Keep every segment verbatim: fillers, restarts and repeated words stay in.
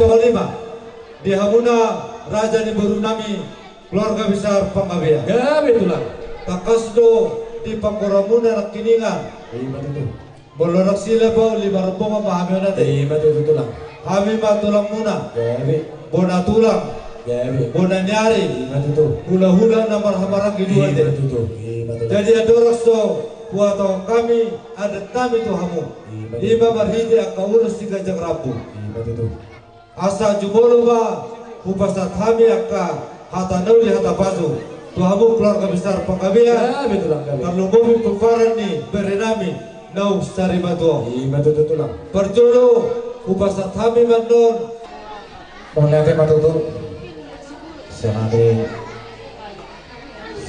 Songon i ma di hamuna raja ni boru nami, keluarga besar Panggabean. Gabe tulang. Tangkas do di panggoramuna nangkiningan. Ima tutu. Molo dang silap au, lima rombongan ma hami on ate. Ima tutu tulang. Hami ma tulangmuna. Gabe. Bona tulang. Gabe. Bona ni ari. Ima tutu. Hulahula na marhahamaranggi dua ate. Ima tutu. Ima tutu. Jadi andorang so huhatahon hami adat nami tu hamu. Ima tutu. Ima marhite angka ulos siganjang rambu. Ima tutu. Asa jumolo ma hupasahat hami angka hata na uli hata pasu tu hamu keluarga besar Panggabean. Gabe tulang, gabe. Tarlumobi pomparan ni bere nami Nau Sarimatua. Ima tutu tulang. Parjolo hupasahat hami ma annon. Mauliate ma tutu. Sian hami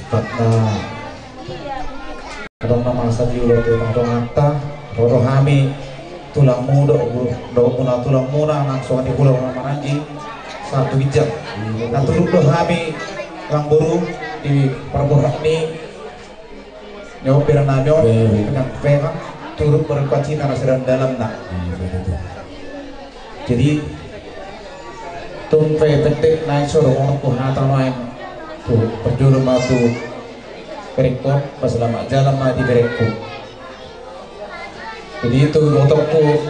Sahat ma. Adong na masa di ulaon tu dongan ta, ro do hami tulangmu do, dohot muna tulangmuna nang songon i hula-hula maranggi sahat tu ginjang. Na turut do hami tulang boru di parboruon ni on, bere nami on, penang penang turut berduka cita na sedalam-dalamna. Jadi tung pe pendek naeng so dohononku hata nuaeng, tu parjolo ma tu berengku, pasalamat jalan ma di berengku. Jadi ito ibotoku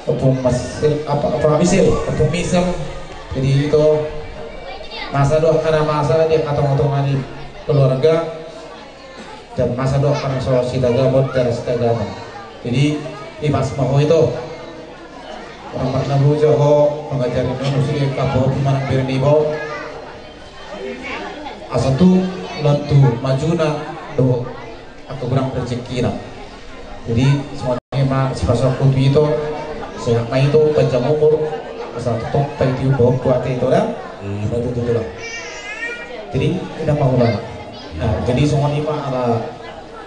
Ompung Mas, apa, apa, Misel, Ompung Misel. Jadi ito masa do angka na masa di angka tonga-tonga ni keluarga. Dan masa do angka na so sitagamon dan sitagamon. Jadi ipas ma ho ito. Orang marnabuja ho mangajari nonu sigi kapo ho manang bere ni bo. Asa tu lantu majuna do angka godang rezekina. Jadi semuanya ma sipasahat tu ito. Sehat ma ito, panjang umur. Asa tong tai tiu bohong kuat ito dah. Ima tutu tulang. Jadi ina ma hula. Nah, jadi songon i ma ala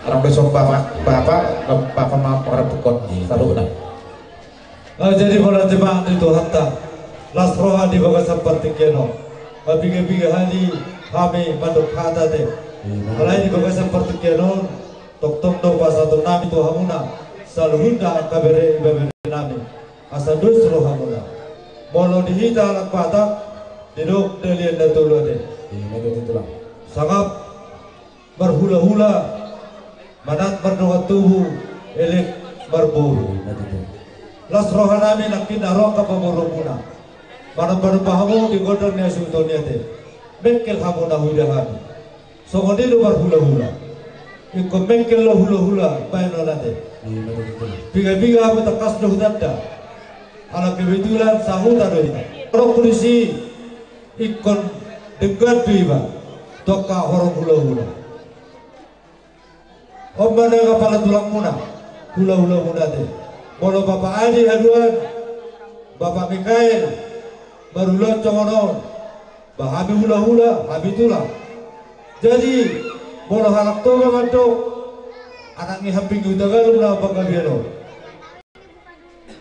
Arang besok bapak, bapak, bapak ma pangarapukon. Saluhutna. Ah, jadi molo jemaat ni Tuhanta, las roha di bagasan partingkian on. Piga-piga hali hami mandok hata ate. Alai di bagasan partingkian on, tongtong do pasahaton nami tu hamuna saluhutna angka bere, ibebere nami. Asa dos rohamuna. Molo di hita halak Batak, didok dalihan na tolu ate. Sangap marhulahula, manat mardongan tubu, elek marboru. Las roha nami nangkin na ro angka pamoruonmuna. Manomba-nomba hamu di gondang ni hasuhuton i ate. Mengkel hamu na huida hami. Songon i do marhulahula. Ingkon mengkel do hulahula bahenon ate. Pigapiga hamu tangkas do hutanda. Ala kebetulan sahuta do hita. Horong pulisi ingkon denggan do iba tu angka horong hulahula. On ma na kapala tulangmuna, hulahulamuna ate. Molo Bapak Adi haduan, Bapak Mikael, marulaon songon on, ba hami hulahula, hami tulang. Jadi, molo halak Toba mandok, anak ni hambing ni Hutagalung na panggabean on.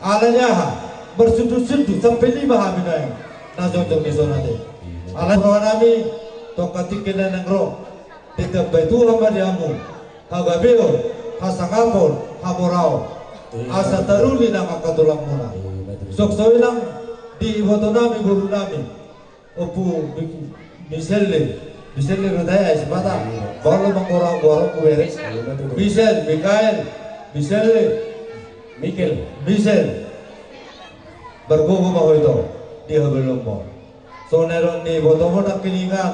Alani aha? Marsundutsundut sampe lima hami nuaeng na jongjong di son ate. Alani rohanami tu angka tingki na naeng ro, ditambai Tuhan ma di hamu hagabeon, hasangapon, hamoraon, asa taruli nang angka tulangmuna. Suang songon i nang di ibotonami, borunami. Ompu Mi-, Miselle. Miselle do tahe, ai sipata. Iya. Baru mangorang-orang ku bere. Iya, betul. Misel, Mikael, Miselle. Mikel. Misel. Margogo ma ho ito di habelommu. Songon na nidok ni ibotomu nangkiningan,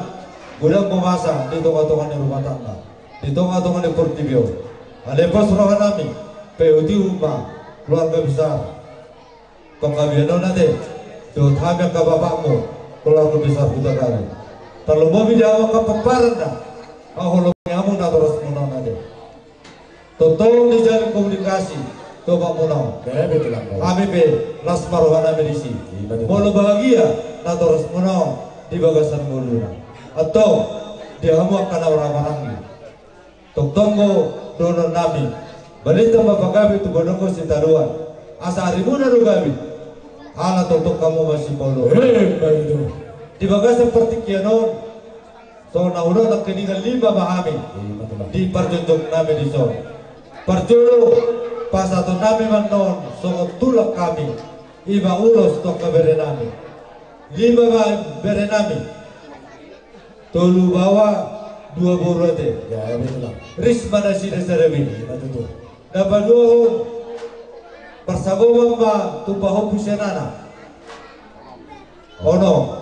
godang do masa di tonga-tonga ni rumah tangga, di tonga-tonga ni portibi on. Alai pos rohanami, paihutihut ma keluarga besar panggabean on ate, dohot hami angka bapakmu, keluarga besar Hutagalung. Tarlumobi di hamu angka pomparanna, haholongi hamu natorasmuna on ate. Tongtong dijalin komunikasi tu bapakmuna on. Gabe tulang. Hami pe las ma rohanami disi. Iya, betul. Molo bahagia natorasmuna on di bagasan ngoluna. Antong, di hamu angka na marhahamaranggi. Tongtong do dohononnami. Balintang ma pagabe tu banua sitadoan. Asa arimuna do gabe. Ala tongtong hamu masipaoloan. Eh, baik itu. Di bagasan partingkian on, songon na hudok nangkiningan, lima ma hami. Lima tulang. Di parjongjongonnami dison. Parjolo, pasahatonnami ma annon songon tulang hami. Ima ulos tu angka berenami. Lima ma berenami. Tolu baoa, dua boru ate. Ya, ya, betul lah. Ris ma nasida sada be. Ya, betul. Na paduahon, parsagoman ma tu pahompu sian anak. Ono.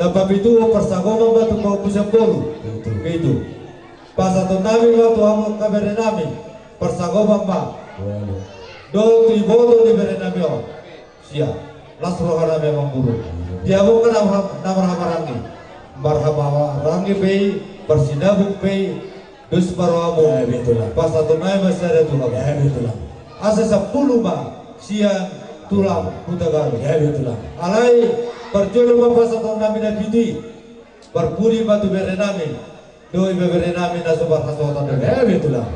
Na papituhon, parsagoman ma tu pahompu sian boru. Betul. Pitu. Pasahatonnami ma tu hamu angka berenami, parsagoman ma. Walu. Dohot tu iboto ni berenami on. Sia, las rohanami amang guru. Di hamu angka na marha-, na marhahamaranggi. Marhahamaranggi pe i, parsinabung pe i, dos ma rohamu. Ya, betul lah. Pasahatonnami ma sada tu hamu. Ya, betul lah. Asa sampulu ma sian tulang Hutagalung. Ya, betul lah. Alai, parjolo ma pasahatonnami na pitu i. Parpudi ma tu berenami. Dohot ibeberenami na so marhasohotan dohot. Eh, betul lah.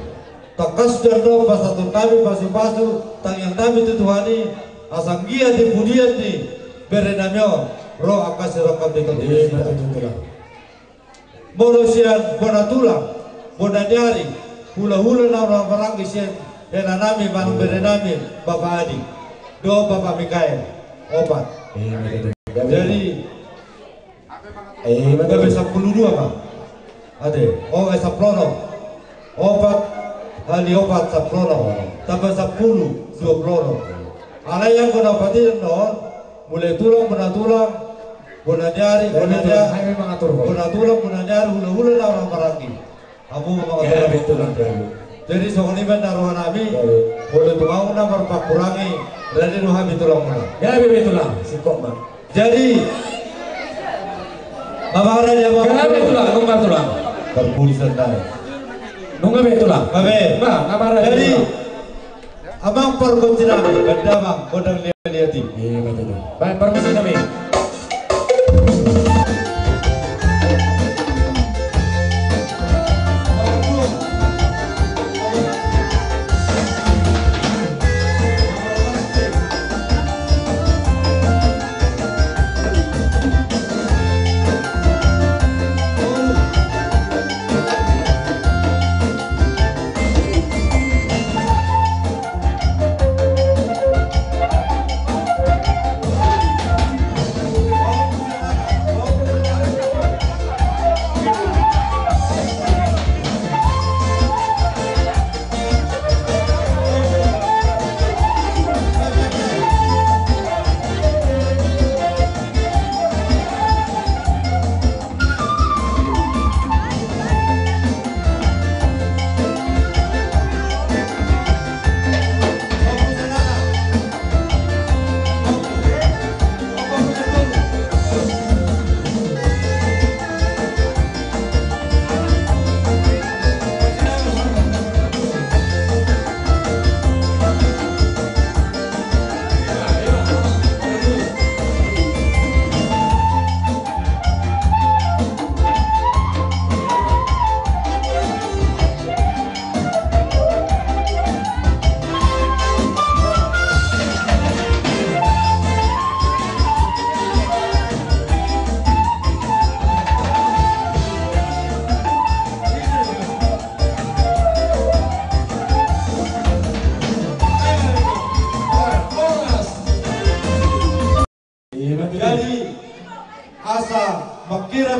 Tangkas do annon pasahatonnami pasupasu tangiangnami tu Tuhan i, asa anggiat di pudian ni berenami on ro angka sirongkap ni tondi. Eh, betul, betul lah. Molo sian bona tulang, bona ni ari, hulahula na marhahamaranggi sian helanami manang berenami, Bapak Adi dohot Bapak Mikael, opat. Eh, betul, betul. Jadi, eh, gabe sampulu dua ma. Ate, o, eh, sampulu onom. Opat hali opat sampulu onom. Tamba sampulu, dua pulu onom. Alai anggo na opat i annon, mulai tulang, bona tulang, bona ni ari, bona ni ari, bona tulang, bona ni ari, hulahula na marhahamaranggi. Hamu ma mangatur. Ya, betul lah. Jadi songon i ma na rohanami, ya, ya, molo tung adong na marpangkurangi, rade do hami tulangmuna. Ya, betul lah. Singkop ma. Jadi, mabara dia, ya, betul lah, nunga tulang. Parpudi sandal. Nunga betul lah. Gabe. Ba, mabara dia. Jadi, amang pargonsinami, gandamang, gondang liat-liat i. Iya, betul. Baik, pargonsinami.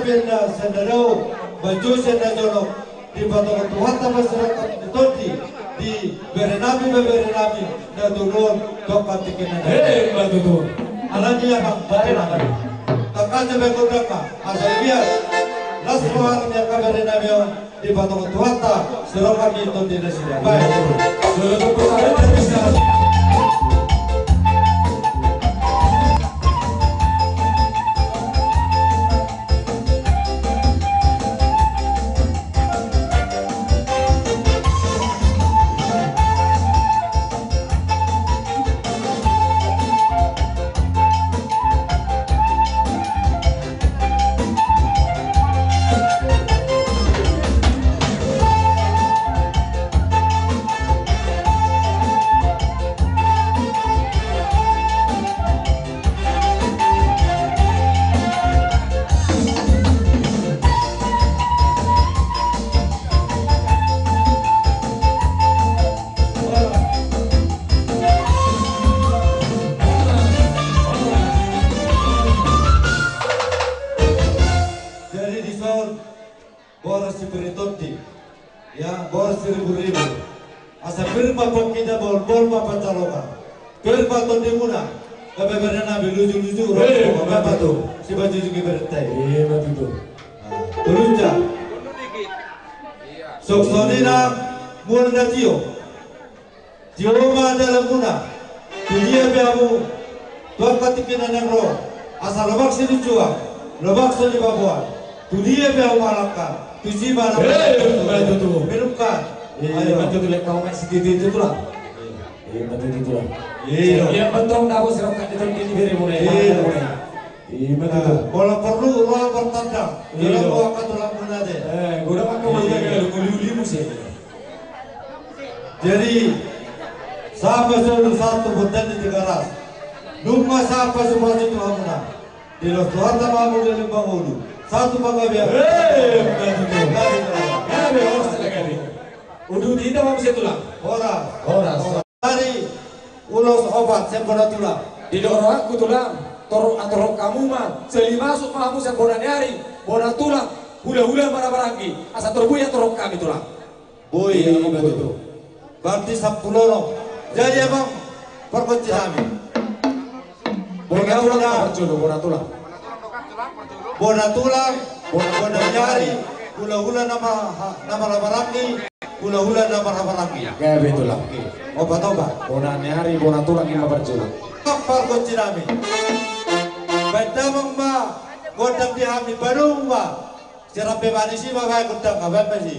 Benda sendadau, baju senda jonok, dipatongtong Tuhanta ma sirongkap ni tondi di berenami, beberenami na tolu on, tongka tingkina. Hei, batu tu. Alani aha? Berenami. Tangkas jo baen gondang ma, asa biar las roha ni angka berenami on, dipatongtong Tuhanta sirongkap ni tondi nasida. Baik. Dulu tu putar. Jadi dison boras sipir ni tondi, ya, boras siribu-ribu. Asa pir ma pongki na bolbol ma pansalongan. Pir ma tondimuna, gabe berenami luju-luju. Eh, ro, ma tutu. Simanjujung ibarat tai. Eh, ma tutu. Nah, turun ja. Songon i nang mula na tio. Tio ma dalanmuna. Tu dia pe hamu, tu angka tingki na naeng ro, asa lobang silinjuang, lobang sipaboan. Tu dia pe hamu mangalangka, tusi ma na. Eh, ma tutu. Minumkan. Eh, ayo. Ma tutu, lek hamu main sititi itu, Tulang. Eh, ma tutu, Tulang. Iya. Ia penting dapot sirongkap ni tondi di beremuna. Iya. Beremuna. Iya, ma tutu. Nah, molo porlu ro martanda. Iya. Jolo ro angka tulangmuna de. Eh, godang angka. Iya. Manggaga lu, uli-uli muse. Jadi, sahat ma solu sahat tu bontean ni Tigaras. Nunga sahat pasupasu tu hamuna. Dilos Tuhanta ma hamu di lambung ngolu. Sahat tu panggabean. Eh, ma tutu. Gabe, gabe. Gabe, horas, gabe. Uduti ma hamu, Tulang. Horas. Horas. Ari ulos opat sian bona tulang. Didok rohangku, Tulang, tor-, atorhon hamu ma, sali masuk ma hamu sian bona ni ari, bona tulang, hula-hula marhaha maranggi, asa tor boi atorhon hami, Tulang. Boi. Iya, ma tutu. Berarti sampulu onom. Jadi, amang pargonsi nami. Bona tulang, bona tulang. Bona tulang, bona, bona ni ari, hula-hula na ma-, ha-, na marhaha maranggi. Hula-hula na marhaha maranggi. Gabe, Tulang. Opat-opat. Bona ni ari, bona tulang, ima parjolo. Pargonsi nami. Baen damang ma gondang di hami, baen ma. Sirampe manis i ma baen gondang, baen ma si.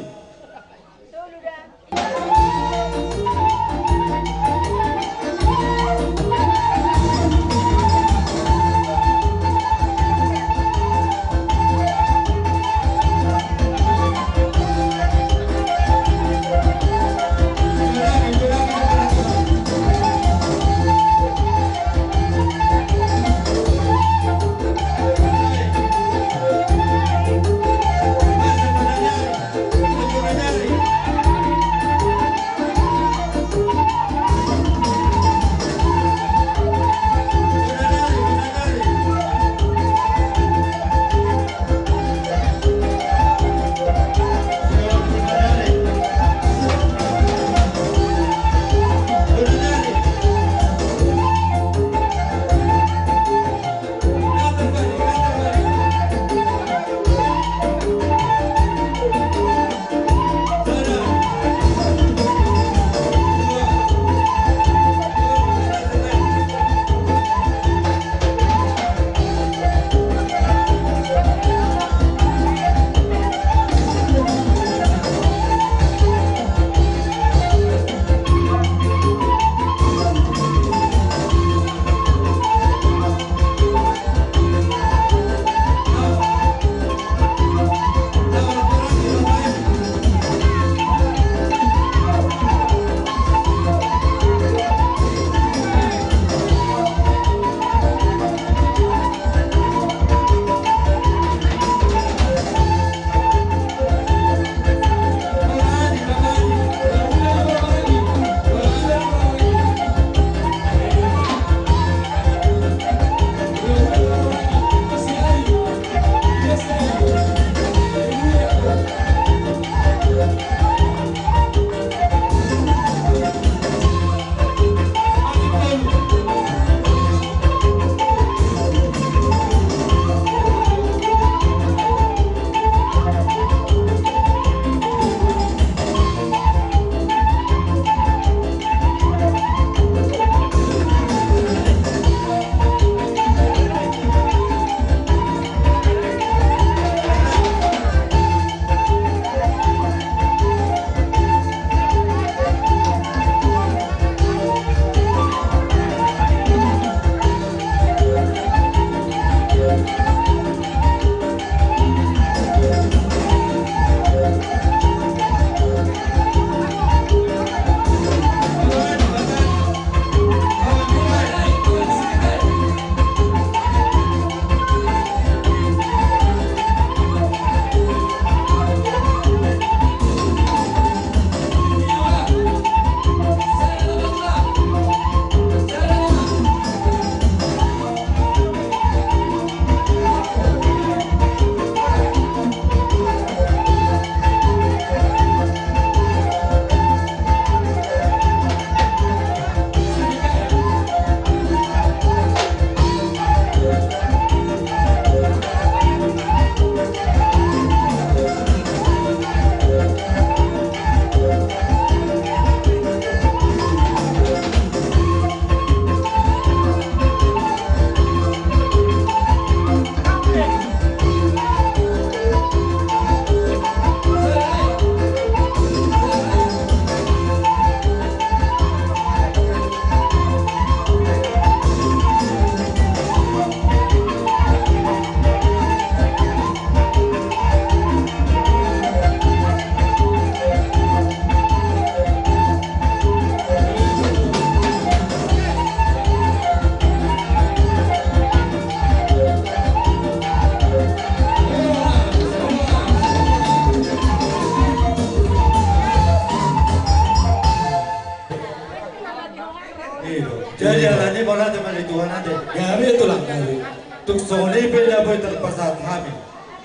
Gabe tulang, gabe. Tung songon i pe na boi tarpasahat hami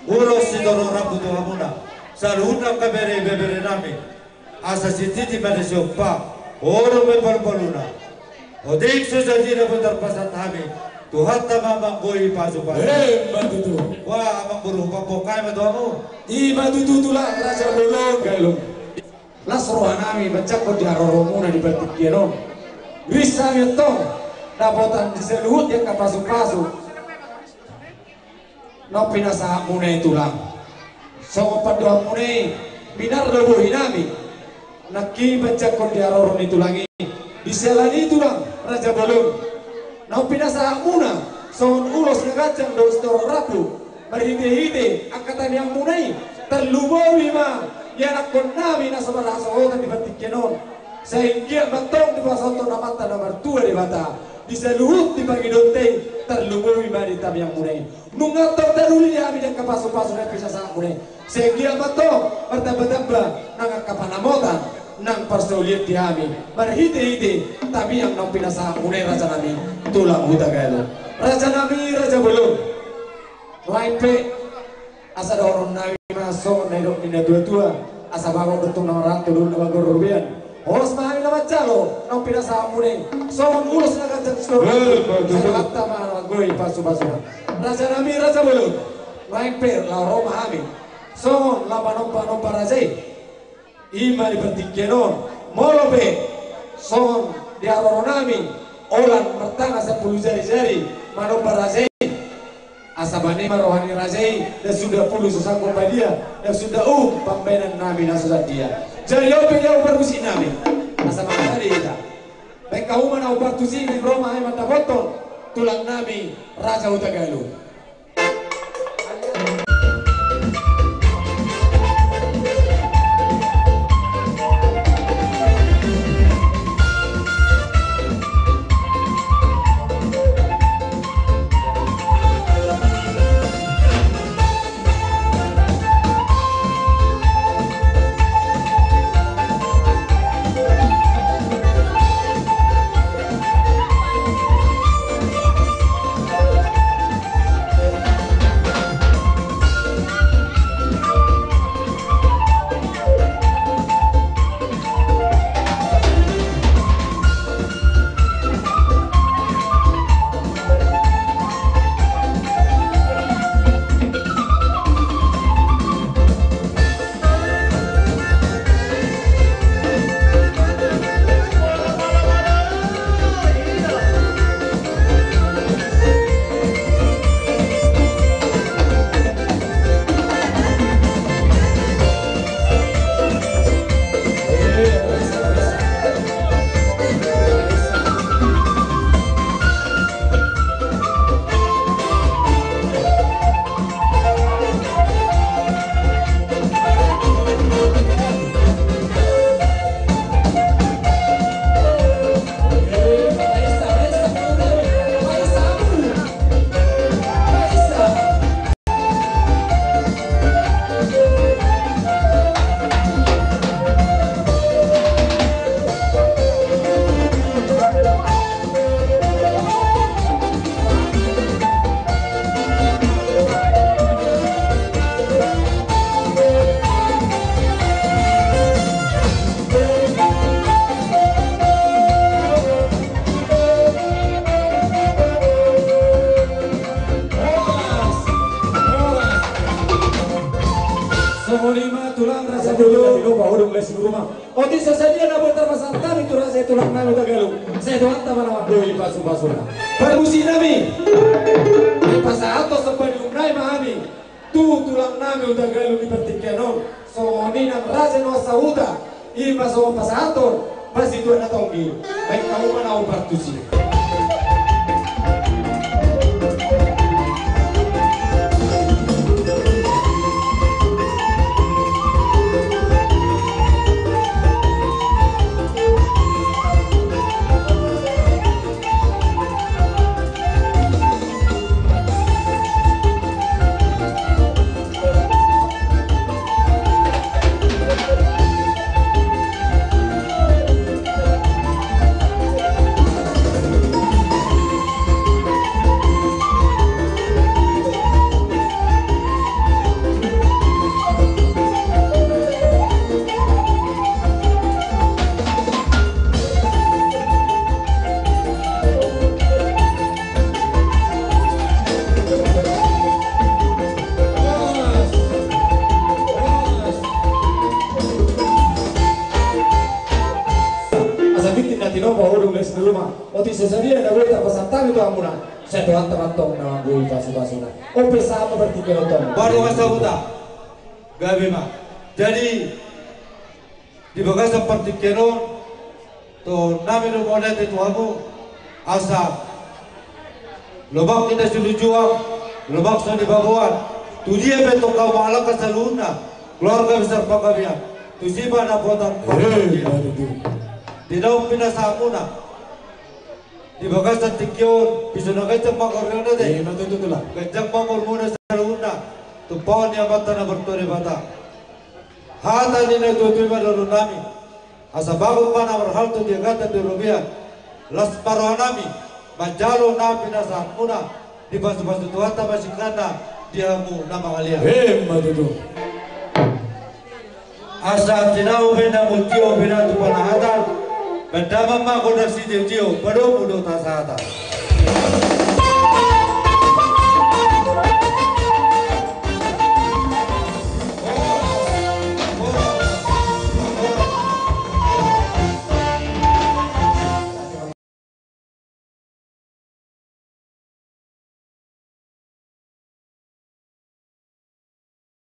ulos sitorop rambu tu hamuna, saluhutna angka bere ibebere nami. Asa sititi ma na siompa, onom ma palu-paluna. Otik so jadi na boi tarpasahat hami, Tuhanta ma manggohi pasu-pasu. Emma tutu. Wah, amang boru, pambokkai ma tu hamu. Ima tutu tulang, raja bolon, gabe. Las roha nami manjangkon di haroromuna di partingkian on. Ris hami antong dapotan di saluhut di angka pasu-pasu naung pinasahatmuna i tulang. Songon pandohanmuna i, minar do bohi nami. Nangkin manjangkon di haroro ni tulang i, di siala ni i tulang, raja bolon, naung pinasahatmuna songon ulos na ganjang dohot sitorop rambu. Marhite-hite angka tangiangmuna i, tarlumobi ma ianakkon nami na so marhasohotan di partingkian on. Sai anggiat ma antong dipasahat Amanta na martua Debata di saluhut di pangidoanta i, tarlumobi ma di tangiangmuna i. Nunga antong taruli di hami di angka pasu-pasu na pinasahatmuna i, sai anggiat ma antong martamba-tamba nang angka panamotan nang parsaulian di hami marhite-hite tangiang naung pinasahatmuna i, raja nami tulang Hutagalung. Raja nami, raja bolon. Nuaeng pe, asa dohonon nami ma songon na nidok ni natua-tua, asa bagot do tong na marhalto, dohot na bagot do robean. Horas ma hami na manjalo naung pinasahatmuna i, songon ulos na ganjang sitorop rambu, saluhutna ma na manggohi pasu-pasuna. Raja nami, raja bolon. Nuaeng pe laho ro ma hami songon laho manomba-nomba raja i. Ima di partingkian on, molo pe songon di haroro nami, holan martanga sampulu jari-jari manomba raja i. Asa bane ma roha ni raja i, ndang suda pulu so sanggup badia, ndang suda uhum pambahenan nami na so sadia. Jadi on pe dia, parmusik nami, asa mangadopi hita. Baen hamu ma na parmusik, naeng ro ma hami mandapothon tulang nami raja Hutagalung. Songon i ma tulang, raja bolon. Otik so sadia na boi tarpasahat hami tu raja i, tulang nami Hutagalung, sai Tuhanta ma na manggohi pasu-pasuna. Parmusik nami, dipasahathon somba ni uhum nami ma hami tu tulang nami Hutagalung di partingkian on. Songon i nang raja ni huta sahuta, ima songon pasahathon pasituan na tonggi. Baen hamu ma na parmusik. Pahodo les di rumah. Otik sesaria na boi tapasahat hami tu hamuna. Sai Tuhanta ma antong na manggoi pasupasuna. On pe sahat ma partingkian on. Baru masa huta. Gabe ma. Jadi di bagasan partingkian on, tu hami do mauliate tu hamu, asa lomak ni na silujuang, lomak so di baboan, tu dia pe tong hamu angka saluhutna, keluarga besar Panggabean, tusi ma na potan. Di naung pinasahatmuna di bagasan tingki on, piso na ganjang ma gorgorna te. Ganjang ma umurmuna saluhutna, tumpahon ni Amanta na martua Debata. Hata ni natuatua i ma dohonon nami, asa bagot ma na marhalto di agatan di robean, las ma roha nami manjalo na pinasahatmuna, dipasupasu Tuhanta ma singkatna di hamu na mangalean. Emma tutu. Asa tinahu pe na mutio pe na tu panahatan, pandaman ma gondang sitiotio, padomu do tasahatan.